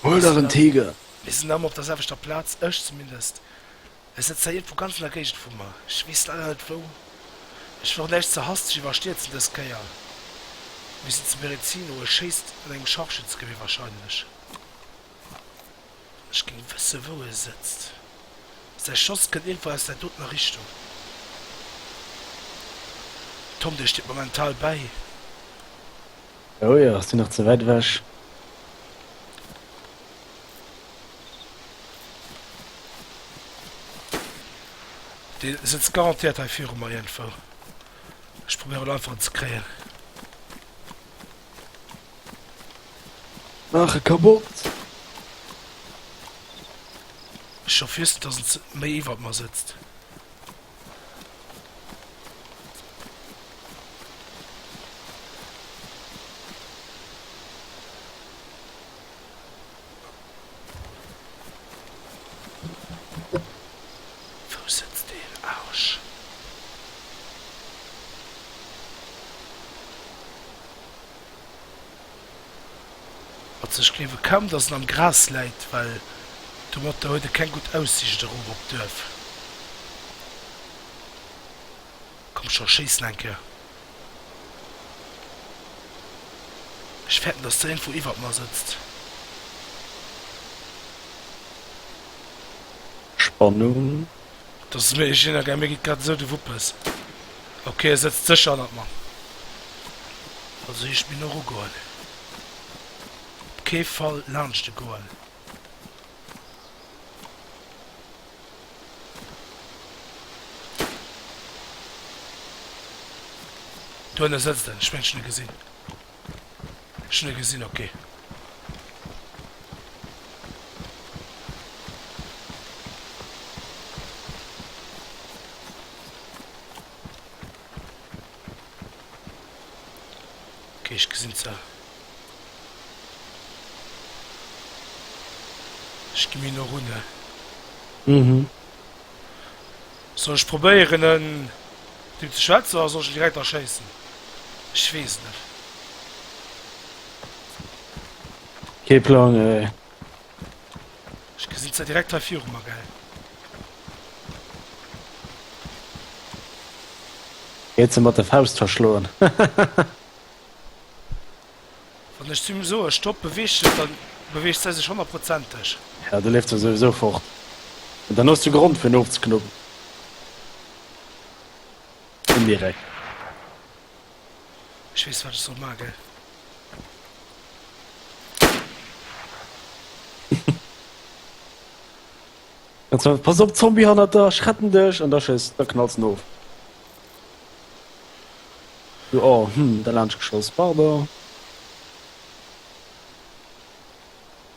Hol der en Tiger! Mir sinn nach ëmmer op der selwechter Plaz, ech zumindest. E sëtzt hei iergendwou ganz an der Géigend vu mer. Ech weess leider net wou. Ech wëll och näischt ze hasteg iwwerstierzen dës Kéier. Mir sinn zu Berezino, e schéisst mat engem Scharfschützegeweer wahrscheinlech. Wann ech géing wësse wou e sëtzt. Säi Schoss kënnt iergendwou aus där dotener Richtung. Tom, dee steet mer mental bäi. Oh jo, sinn nach ze wäit ewech. Dee sëtzt garantéiert hei viru mer iergendwou. Ech probéieren elo einfach en ze kréien. Maach e kabott! Ech hoff just, dass en ze méi iwwert mer sëtzt. Wou sëtzt deen Arsch? Also ech gleewe kaum dass en am Gras läit, well domatter huet e keng gutt Aussiicht erof op d'Duerf. Komm scho, schéiss en eng Kéier. Ech fäerten dass der iergendwou iwwert mer sëtzt. Spannung. Dat ass mir egal, mir geet grad esou de Wuppes. Ok, e sëtzt sécher hannert mer. Also heescht mir no erugoen. Op kee Fall laanscht e goen. Dohinner sëtzt en. Ech mengen ech hunn e gesinn. Ech hunn e gesinn, ok. Ok, ech gesinn se. Ech gi méi no run, ne? Mhm. Soll ech probéieren en mat him ze schwätzen oder soll ech en direkt erschéissen? Ech weess et net. Kee Plang, ey. Ech gesinn se direkt hei viru mer, gell? Geet se mat der Faust verschloen. Wann ech zu him soe Stopp, beweeg dech, dann beweegt se sech honnertprozenteg. Ja, du leefs jo souwisou fort. An dann hues du Grond fir en ofzeknuppen. Indirekt. Ech weess wat ech soll maachen, gell? Ganz einfach, Pass op, Zombie hannert der, ech retten dech! An da schéiss, da knalls en of. Du, oh, hm, derlaanscht geschoss, pardon.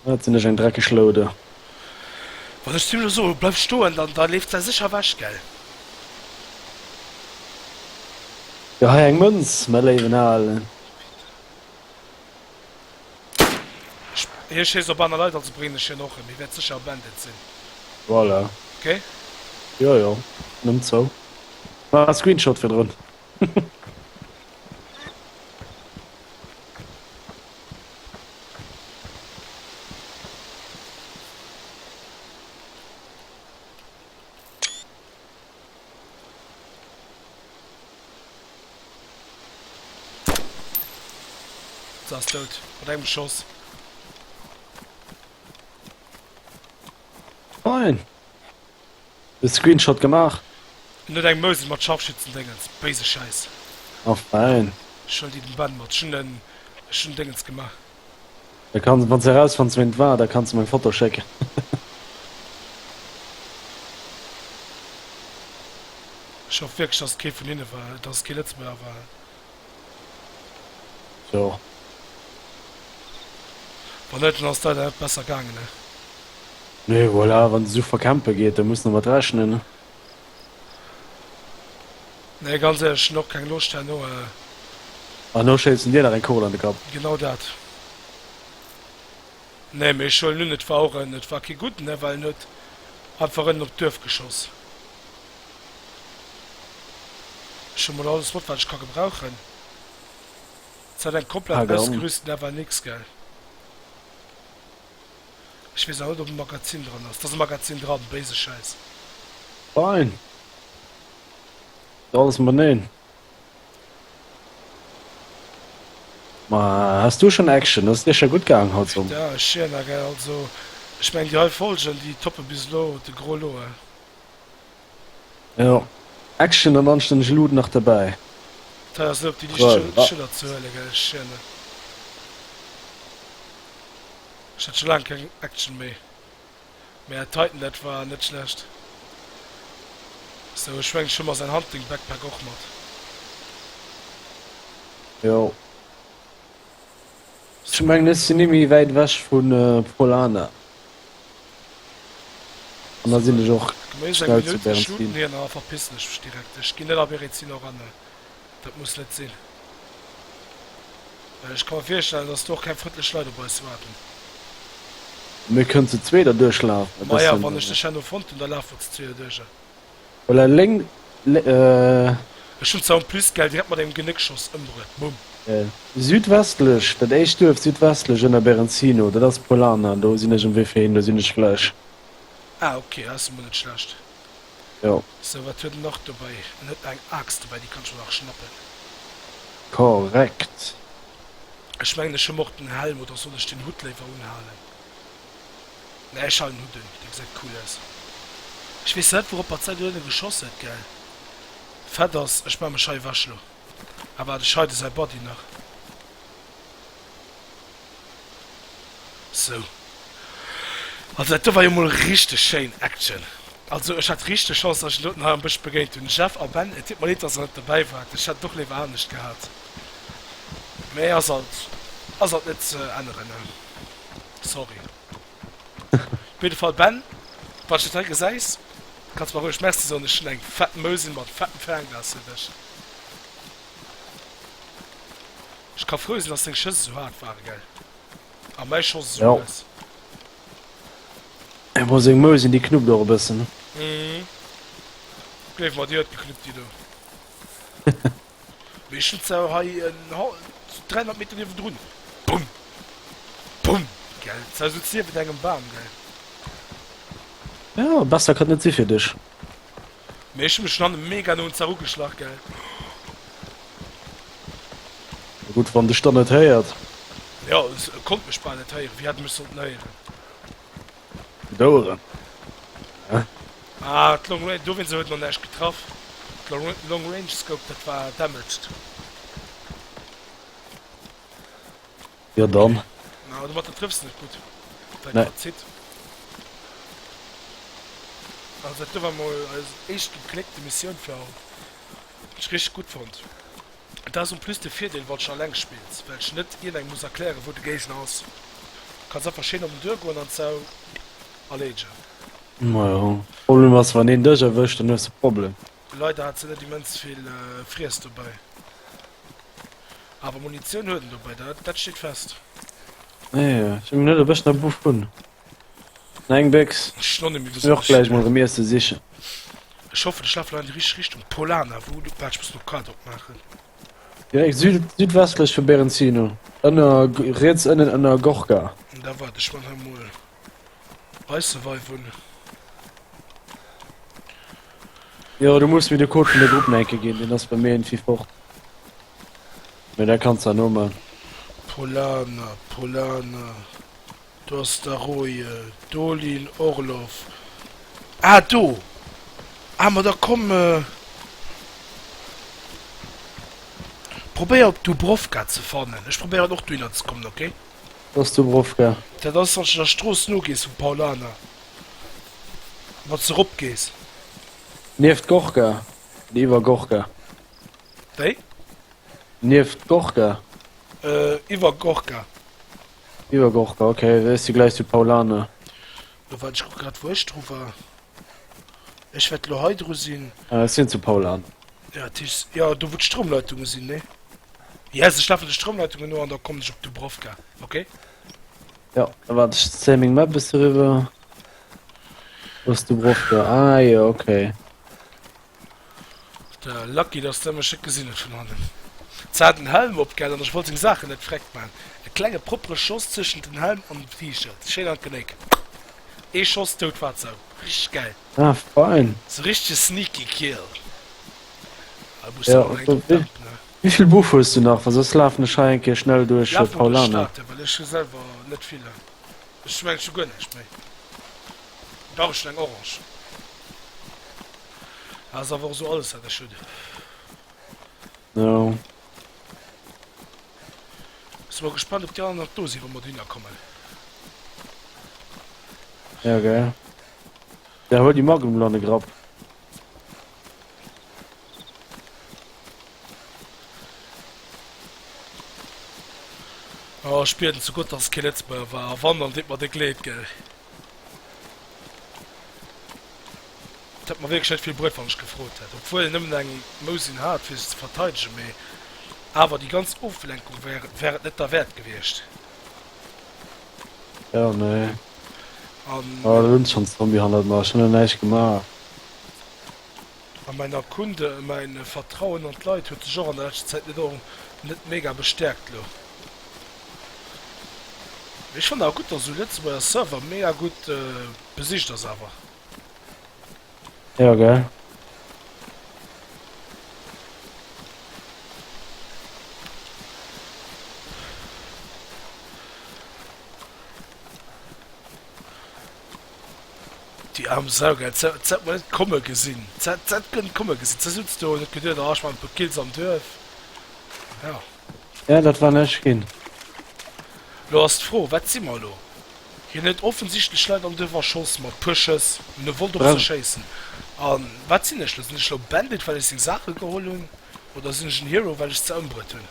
Wat sinn ech eng dreckeg Loude. Wann ech zu him elo soe bleif stoen, dann da leeft se sécher ewech, gell? Jo, hei eng Mënz, mäi léiwen Alen. Ech, hie schéisst op aner Leit, also bréngen ech hien och ëm. Hie wäert sécher e Bandit sinn. Voilà. Ok? Jo, jo, nëmm zou. War e Screenshot virdrun. Se ass dout. Mat engem Schoss. Fein. De Screenshot gemaach. En huet eng Mosin mat Scharfschützendéngens. Béise Schäiss. Oh fein. Ech huelen déi dem Ben mat. Ech hunn en, ech hunn Déngens gemaach. Da kanns, wanns de erausfanns ween et war, da kanns de mer eng Foto schécken. Ech hoff wierklech dass et kee vun hinne war, dass et kee Lëtzebuerger war. Jo. Wann net, dann ass et leider net besser gaangen, ne? Nee, voilà, wann se sou verkämpe geet, da muss de mat rechnen, ne? Nee, ganz éierlech, ech hunn och keng Loscht herno. An no schéissen dir nach eng Kugel an de Kapp. Genau dat. Nee, mee ech huelen un, et war och en, et war kee gudden, ne, well en huet einfach ënnen op d'Duerf geschoss. Ech hu mol alles mat, wat ech ka gebrauchen. Et hat eng komplett Pardon. ausgerüsten, awer nix, gell? Ech weess awer net, ob e Magazin dran ass. Et ass e Magazin dran, béise Schäiss. Fein. Alles mateneen. Ma has du schon Action? Ass dir scho gutt gaang haut Som? Ja, ech schieren da gell. Also ech mengen déi hei Folgen déi toppe bis elo de gros lot he. Jo, Action an anstänneg Loot nach derbäi. Dat hei ass net op déi liicht Schëller ze huelen gell, ech schieren. Ech hat scho laang keng Action méi. Mä Titan dat war net schlecht. Sou ech mengen ech hu mer säin Hunting Backpack och mat. Jo. Ech mengen ech sinn nimmi wäit ewech vun Polana. An da sinn ech och Gib mer just eng schnell zu Minutt, ech looten Berezin. hien an da verpissen ech mech direkt. Ech ginn net a Berezin eran, dat muss net sinn. Well ech ka mer virstellen, dass do och keng frëndlech Leit op eis waarden. Mir kënnen zu zweet erduerch lafen, e Maja, bëssen. wann ech dech herno fonnt hunn, da lafe mer zu zweet erduerch. Voilà, léng, äh. Ech hunn zwar en plus, gell, direkt mat engem Genéckschoss ëmbruet. Bumm. Südwestlech, dat éischt Duerf südwestlech ënner Berenzino, dat ass Polana, do sinn ech um Wee fir hin, do sinn ech gläich. Ah, ok, ass emol net schlecht. Jo. Sou, wat huet en nach dobäi? En huet nach eng Aaxt dobäi, déi kann ech mer nach schnappen. Korrekt. Ech mengen ech hu mer och den Helm, oder soll ech den Hutt léiwer unhalen? Nee, ech halen den Hutt un, dee gesäit cool aus. Ech weess net wouropper d'Säit do ënne geschoss huet, gell? Fett ass, ech maa mech hei ewech lo. Ah waart, ech hide säi Body nach. Sou. Also dat do war jo mol richteg schéin Action. Also ech hat richteg Chance dass ech den doten hei am Bësch begéint hunn. Jeff a Ben, et deet mer leed dass der net dobäi waart, ech hätt et och léiwer anescht gehat. Mee ass alt ass alt net ze änneren ne. Sorry. Op jidde Fall Ben, wann s de dat hei gesäis, kanns mer roueg Merci soen, ech hunn eng fett Mousin mat fettem Fernglas fir dech. Ech ka frou sinn dass deng Schëss esou haart ware gell. A mäi Schoss esou Jo. lues. Awer seng Mousin déi knuppt och e bëssen. Mhm. Gleef mer, déi huet geknuppt déi do. Mee ech hunn zwar hei en 300 Meter niewendrun. Bumm! Bumm! Gell, zwar sutz niewent engem Bam, gell. Jo, besser kann et net si fir dech. Mee ech hu mech schon hanne mega no un d'Saach ugeschlach, gell. Na gutt, wann dech dann net héiert. Jo, e konnt mech bal net héieren. Wéi hätt e mech sollten héieren? D'Oueren, hä? Ah, d'Long Range, dowéinst huet en och näischt getraff. D'Long Range Scope, dat war damaged. Jo dann. Na, domatter trëffs de net gutt, well Nee. grad zitt. Also dat do war mol eis éischt gegléckte Missioun fir haut. Hunn ech richteg gutt fonnt. Et ass en plus de Virdeel wann s de alleng spills, well s de net iergendengem muss erklären wou de Géigner ass. Kanns einfach schéin op en duer goen an d'Sau erleedegen. Majo, Problem ass wann een dech erwëscht, dann hues de Problem. Leider hat se net immens vill Friess dobäi. Awer Munitioun huet en dobäi, dat dat steet fest. Nee, ech hunn net e bëssen e Buff hunn. Eng Béchs. Ech hunn och net méi Muss och besonnesch. gläich mol erëm Iesse sichen. Ech hoffen ech lafen elo an déi richteg Richtung. Polana, wou? Waart, ech muss mol d'Kaart opmaachen. Direkt süd südwestlech vu Berenzino, ënner riets ënnen ënner Gorka. Da waart, ech man hei mol Eiseweiw un. Jo, du muss mir de Code vun der Grupp nach eng Kéier ginn, deen ass bei mir iergendwéi fort. Mee dat kanns de herno man. Polana, Polana, do ass Staroje, Dolin, Orlov. Ah, do! Ah, ma da komm, probéier op Dubrovka ze fannen. Ech probéieren och dohinner ze kommen, ok? Wat ass Dubrovka? Dat ass, wann s de der Strooss nogees vum Paulaner. Wann s de rop gees. Nieft Gorka oder iwwer Gorka? Wéi? Nieft Gorka. Äh, iwwer Gorka. Iwwer Gorka, ok. Da is du gläich zu Paulaner. Lo waart, ech kucke grad wou ech dru war. Ech wäert lo hei dru sinn. Ah, ech sinn zu Paulaner. Ja, dat heescht, jo, do wou d'Stroumleitunge sinn, nee? Yes, ech lafen de Stroumleitungen no an da kommen ech op Dubrovka, ok? Jo, da waart, ech zéie meng Map e bësse eriwwer. Wou ass Dubrovka? Ah jo, ok. Da lucky dass de mech net gesinn huet vun hannen. Se hat en Helm op gell an ech wollt seng Saachen net freck man. E klenge proppere Schoss zwëschent den Helm an dem T-Shirt. Schéin an d'Genéck. Ee Schoss, dout war d'Sau. Richteg gäil. Ah, fein. Sou richtege sneaky Kill. Hei muss Ja, de eng drop dämpen, ne? Wéivill Buff hues du nach? Well soss lafen ech hei eng Kéier schnell duerch Laf mol duerch Paulaner. d'Stad, well ech hu selwer net vill. Ech mengen ech hu guer näischt méi. Dach ech hunn eng Orange. Dat ass awer och esou alles wat ech hunn. Jo. Si mol gespannt op déi aner nach do sinn wa mer dohinner kommen. Ja gell. Ja huel déi Magnum lo an de Grapp. Oh, ech bieden zu Gott, dass et kee Lëtzebuerger war. A wann, dann deet mer déck leed, gell. Et hätt mer wierklech net vill bruet, wann ech gefrot hätt. Obwuel en nëmmen eng Mosin hat, fir sech ze verteidegen, mee awer déi ganz Oflenkung wär, wär et net derwäert gewiescht. Ja, nee. An. Oh, do hunn schonn Zombie hannert mer. Ech hunn nach näischt gemaach. A mäin Erkunde, mäin Vertrauen an d'Leit huet sech och an der leschter Zäit net och net mega bestäerkt lo. Mee ech fannen awer gutt, dass esou Lëtzebuerger Server mega gutt besicht ass awer. Jo gell. Déi aarm Sau, gell, se hat mol net komme gesinn. Se hat guer net komme gesinn. Se sutz do an huet geduet, ah, ech maachen e puer Kills am Duerf. Ja. Ja, dat war näischt ginn. Lo ass d'Fro, wat si mer elo? Hien huet offensichtlech Leit am Duerf erschoss, mat puer Schëss. En e wollt op se schéissen. A wat sinn ech lo? Sinn ech lo Bandit, well ech seng Saache geholl hunn? Oder sinn ech en Hero, well ech se ëmbruet hunn?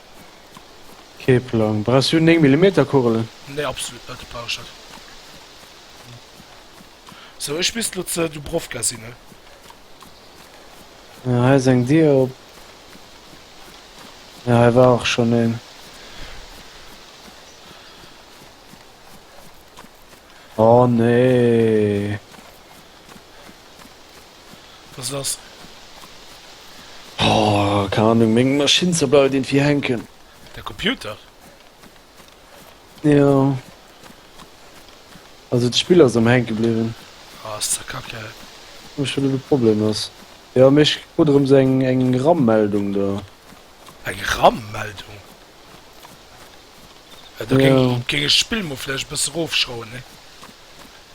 Kee Plang. Brauchs du 9 Millimeter Kugelen? Nee, absolut net, brauch ech net. Sou, ech misst lo ze Dubrovka sinn, ne? Ja, hei ass eng Dier op. Ja, hei war och schon een. Oh nee. Was lass? Oh, keine Ahnung, meng Maschinn zerbleift irgendwie hänken. Der Computer? Jo. Also d'Spill ass am hänke bliwwen. Ah, ass der Kacke. Ech wat do de Problem ass. Jo, mee ech krut erëm sou eng eng RAM-Meldung do. Eng RAM-Meldung? Ja, da géing Jo. géing ech d'Spill mol vläicht e bësse rofschrauwen, ne?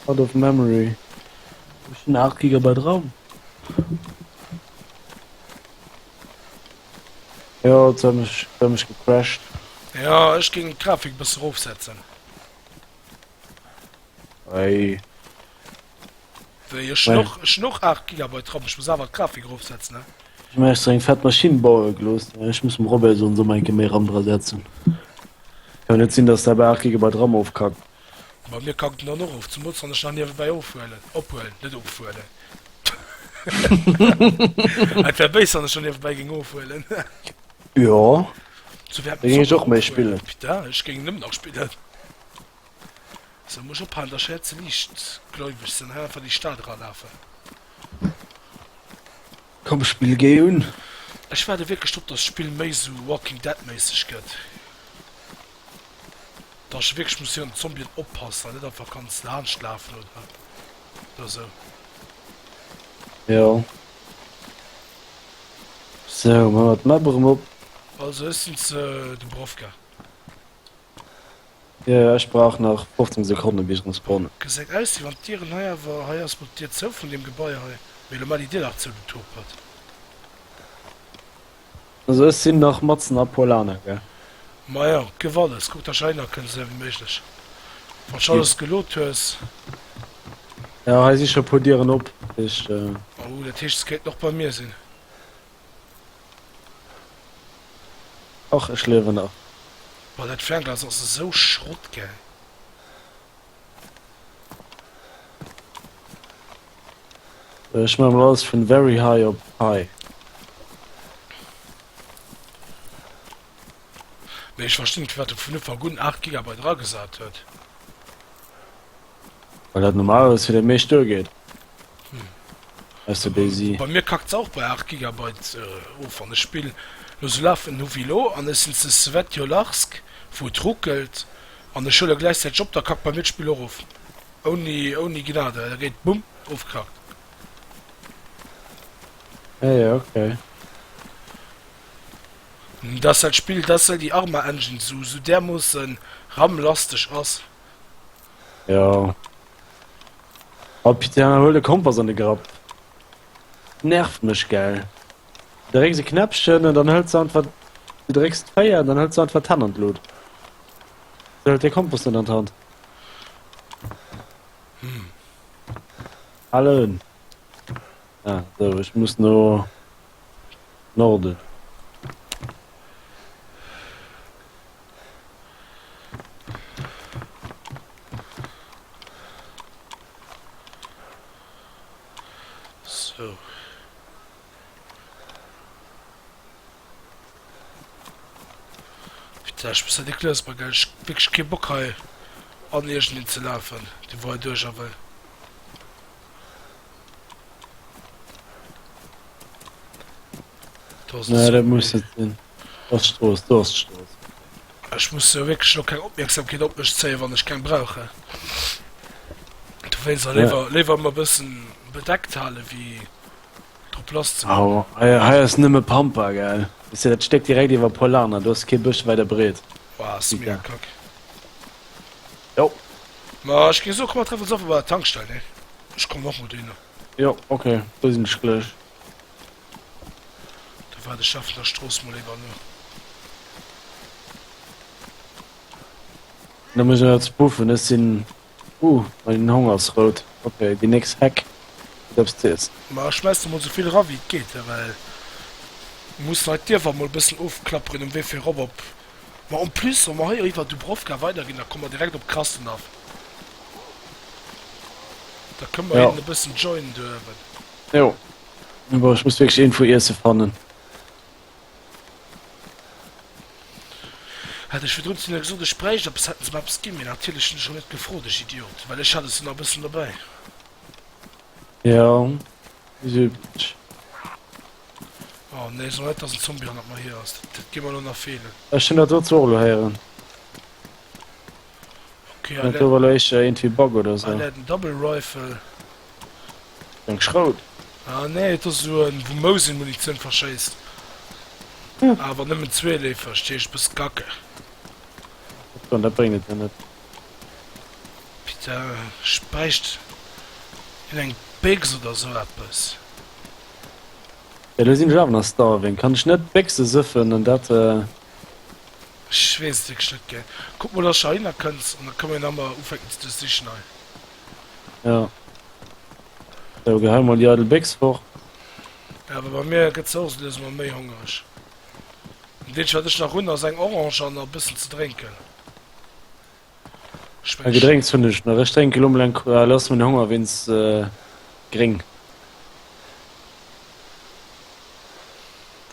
Out of memory. Ech hunn 8 Gigabyte RAM. Jo, et huet mech, et huet mech gecrashed. Jo, ech géing d'Grafik e bësse rofsetzen. Ei. Wéi, ech hunn och, ech hunn och 8 Gigabyte RAM, ech muss awer d'Grafik erofsetzen, ne? Ech hu mir extra eng fett Maschinn baue gelooss. Ech muss dem Robert soen, soll mer eng Kéier méi RAM dra setzen. Kann net sinn, dass dat bei 8 Gigabyte RAM ofkackt. Bei mir kackt en dann och of, zemools wann ech nach niewebäi ofhuelen, ophuelen, net ofhuelen. Et wär béis, wann ech nach niewebäi géing ofhuelen. Jo, So während da dem géing ech Zocken och méi ofhuelen. spillen. Putain, ech géing nëmmen nach spillen. So, muss ech ophalen, dass ech hei ze liichtgläuweg sinn, hei einfach an déi Stad eralafen. Komm, Spill, géi un! Ech waarde wierklech drop, dass d'Spill méi sou Walking Dead-méisseg gëtt. Dass ech wierklech muss virun den Zombien oppassen an net einfach kanns laanscht lafen oder oder sou. Jo. Sou, man mer d'Map erëm op. Also ech sinn ze Dubrovka. Jo, jo, ech brauch nach 15 Sekonnen bis ech erëm spawnen. Gesäit aus wéi wann d'Dieren hei awer, hei ass mol d'Dier zou vun deem Gebai hei, mee lo mar déi Dier nach zou, du Topert. Also ech sinn nach matzen a Polana, gell? Maja, gëff alles, kuck dass heihinner kënns esou wéi méiglech, wann scho alles gelot hues. Jo, hei si scho puer Dieren op, dat heescht. Oh, dat heescht es kéinten och bei mir sinn. Och ech liewen nach. Boah, dat Fernglas ass esou Schrott, gell? Ech man mol alles vun very high op high. Mee ech verstinn net firwat e vun Ufank un 8 Gigabyte eragesat huet. Well dat normalerweis fir déi meescht duergeet. Aus der Daisy. Bei mir kackt se och bei 8 Gigabyte of an ech spill lo sou lafen hu wéi lo an ech sinn zu Svetjolarsk wou et ruckelt an ech huele gläichzäiteg op, da kackt bei mir d'Spill och of. Ouni, ouni Gnade, da geet bumm, ofgehackt. Ja, ja, okay. Dass dat Spill, dass well déi Arma Engine sou, sou därmoossen RAM-lasteg ass. Jo. Oh putain, huel de Kompass an de Grapp. Nervt mech, gell. Du drécks e Knäppchen an dann hëlt se einfach, du drécks d'Féier an dann hëlt se einfach d'Hänn an d'Lut. Se hëlt de Kompass net an d'Hand. Allen. Ah, so, ech muss no Norden. So. Putain, ech muss dat déck lues maachen, ech hu wierklech kee Bock hei an iergendeen ze lafen, dee wou hei duercher wëll. Do ass en Nee, dat Zombie. muss net sinn. Do ass d'Strooss, do ass d'Strooss. Ech muss jo wierklech elo keng Opmierksamkeet op mech zéien, wann ech keng brauchen. Dowéinst Ja. léiwer, léiwer ëmmer e bëssen bedeckt halen, wéi drop lass ze goen. Au, hei, hei ass nëmme Pampa, gell? Weess de, dat Stéck direkt iwwer Polana, do ass kee Bësch wäit a breet. Wow, ass mega Putain. kack. Jo. Ma ech géing soen, komm mer treffen ons einfach bei der Tankstell, ne? Ech kommen och mol dohinner. Jo, okay, do sinn ech gläich. Da waart ech da vun der Strooss mol léiwer no. Da muss ech nach eppes buffen, ech sinn Uh, mein Honger ass rout. Ok, déi nächst Heck gëtt eppes ze iessen. Ma schmäiss der mol sou vill era wéi et geet, well mir mussen hei d'Dierfer mol e bëssen ofklapperen um Wee fir erop op. Ma en plus, wa mer hei iwwer Dubrovka weiderginn, da komme mer direkt op Krasnodar. Da kënne mer Jo. hinnen e bëssen joinen do uewen. Jo. Bon, ech muss wierklech iergendwou Iesse fannen. Hat ech virdrun zu hinne gesot, ech bräicht eppes, hätten se mer eppes ginn. Mee natierlech hunn ech och net gefrot, ech Idiot, well ech hat es jo nach e bëssen dobäi. Jo, wéi sou üblech. Oh nee, so net, dass en Zombie hannert mer hier ass. Dat, dat géif mer elo nach feelen. Ech hunn dat do zwar och elo héieren. Okay, hei Dat do läit, war elo éischter iergendwéi Bug oder hei sou. läit en Double Rifle. Eng Schrout? Ah nee, et ass esou en wou Mosin-Munitioun verschéisst. Awer nëmmen Zweeleefer, dat heescht bësse kacke. Dann dat bréngt et jo net. Putain, ech bräicht een eng Béchs oder sou eppes. Ja, lo sinn ech awer nach starving. Kann ech net Béchse sëffen an dat. Ech weess et wierklech net gell. Kuck mol dass de heihinner kënns an da kënne mir nach mol ufänken ze duerchsichen hei. Ja. Sou, gehei mol déi eidel Béchs fort. Ja, awer bei mir gëtt se och sou lues emol méi hongereg. An dat eenzegt wat ech nach hunn ass eng Orange an e bëssen ze drénken. Ech E meng ech. Gedrénks hunn ech nach. Ech drénke lo mol eng Cola, lo ass mäin Honger wéinst gréng.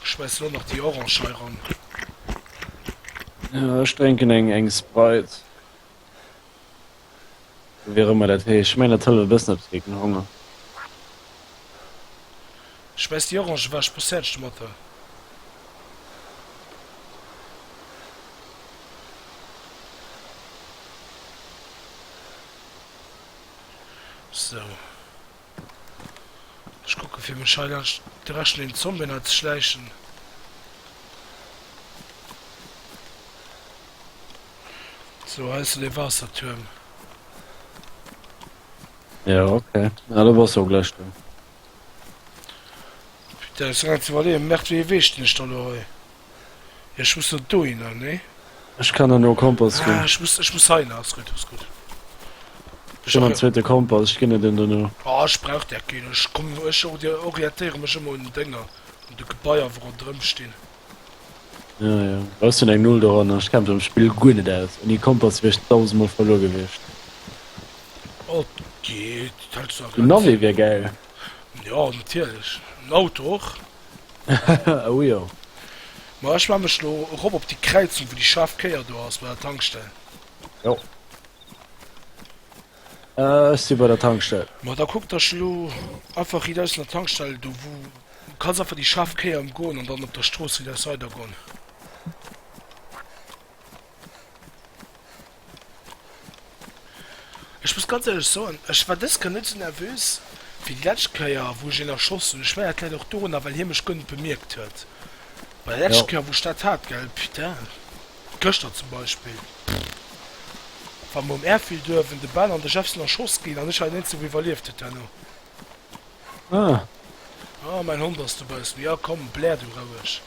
Ech schmäissen elo nach déi Orange hei ran. Ja, ech drénken eng eng Sprite. Wéi och ëmmer dat heescht. Ech mengen dat hëlleft e bëssen eppes géint den Honger. Schmäiss déi Orange ewech, bass fäerdeg domatter. Sou. Ech kucke fir mech hei laanscht de Rescht vun den Zombien hei ze schläichen. Sou, hei ass jo dee Waassertuerm. Ja, okay. Ja, do bass du och gläich do. Putain, ech sinn grad ze iwwerleeën, Merde, wéi ee Wee stinn ech da lo hei? Jo, ech muss do dohinner, nee? Ech kann der no e Kompass Ah, ginn. ech muss, ech muss heihinner. Ass gutt, ass gutt. Ech hunn en zweete Kompass, ech ginn der den dono. Ah, ech brauch där keen. Ech kommen, ech orientéiere mech ëmmer un den Dénger, un de Gebaier, wou ronderëm stinn. Ja, ja. Ech hunn eng Null doranner. Ech kenne mech am Spill guer net aus. Ouni Kompass wier ech dausendmol verluer gewiescht. Oh, geet. Dat hält sech Den Navi wier gäil. Jo, natierlech. En Auto och. Oh jo. Ma ech maa mech lo erop op déi Kräizung, wou déi schaarf Kéier do ass, bei der Tankstell. Jo. Ech si bei der Tankstell. Ma da kuck, dass ech lo einfach riicht aus un der Tankstell, do wou Du kanns einfach déi scharf Kéier emgoen an dann op der Strooss riicht aus weidergoen. Ech muss ganz éierlech soen, ech war dës Kéier net sou nervös wéi déi lescht Kéier wou ech een erschoss hunn. Ech mengen dat läit och dorunner well hie mech guer net bemierkt huet. Bei der leschter Jo. Kéier wou ech dat hat, gell, putain, gëschter zum Beispill, pff, war mer um Airfield uewen, de Ben an de Jeff sinn erschoss ginn an ech war deen eenzegen wou iwwerlieft huet duerno. Ah. Ah, mäin Hond ass dobaussen. Jo, komm, blär du roueg.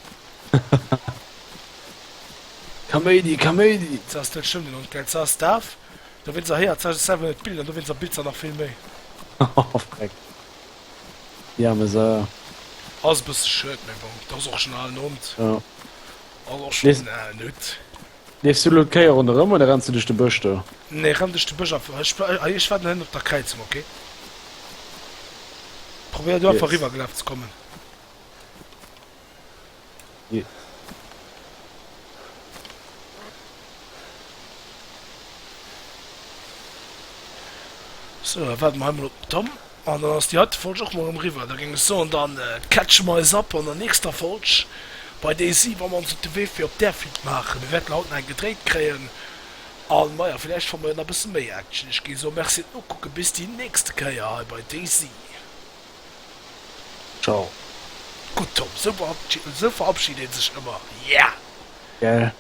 Kaméidi, Kaméidi! Se ass net schlëmm, den Hond, gell? Se ass daf, dowéinst erhéiert se selwer net d'Billen an dowéinst erbillt se nach vill méi. Oh, freck. Déi aarme Sau. Ass e bësse schued, mee bon, et ass och schonn en alen Hond. Jo. Ass och schonn en alen Hutt. Leefs du elo d'Kéier ronderëm oder renns du duerch de Bësch do? Nee, renn duerch de Bësch einfach. Ech, ech waarden hënn op der Kräizung, ok? Probéier du einfach Yes. eriwwer gelaf ze kommen. Yes. Sou, da waarde mer hei mol op den Tom. An dann ass déi heite Folg och mol erëm eriwwer. Da géing ech soen, dann catche mer eis up an der nächster Folg bei DayZ, wa mer ons op de Wee fir op d'Airfield maachen. Mir wäerten haut nach eng gedréit kréien an, maja, villäicht fanne mer jo nach e bësse méi Action. Ech géing soen, Merci fir d'Nokucken, bis déi nächste Kéier hei bei DayZ. Ciao. Gutt Tom, sou verabschied een sech ëmmer, yeah! Gell.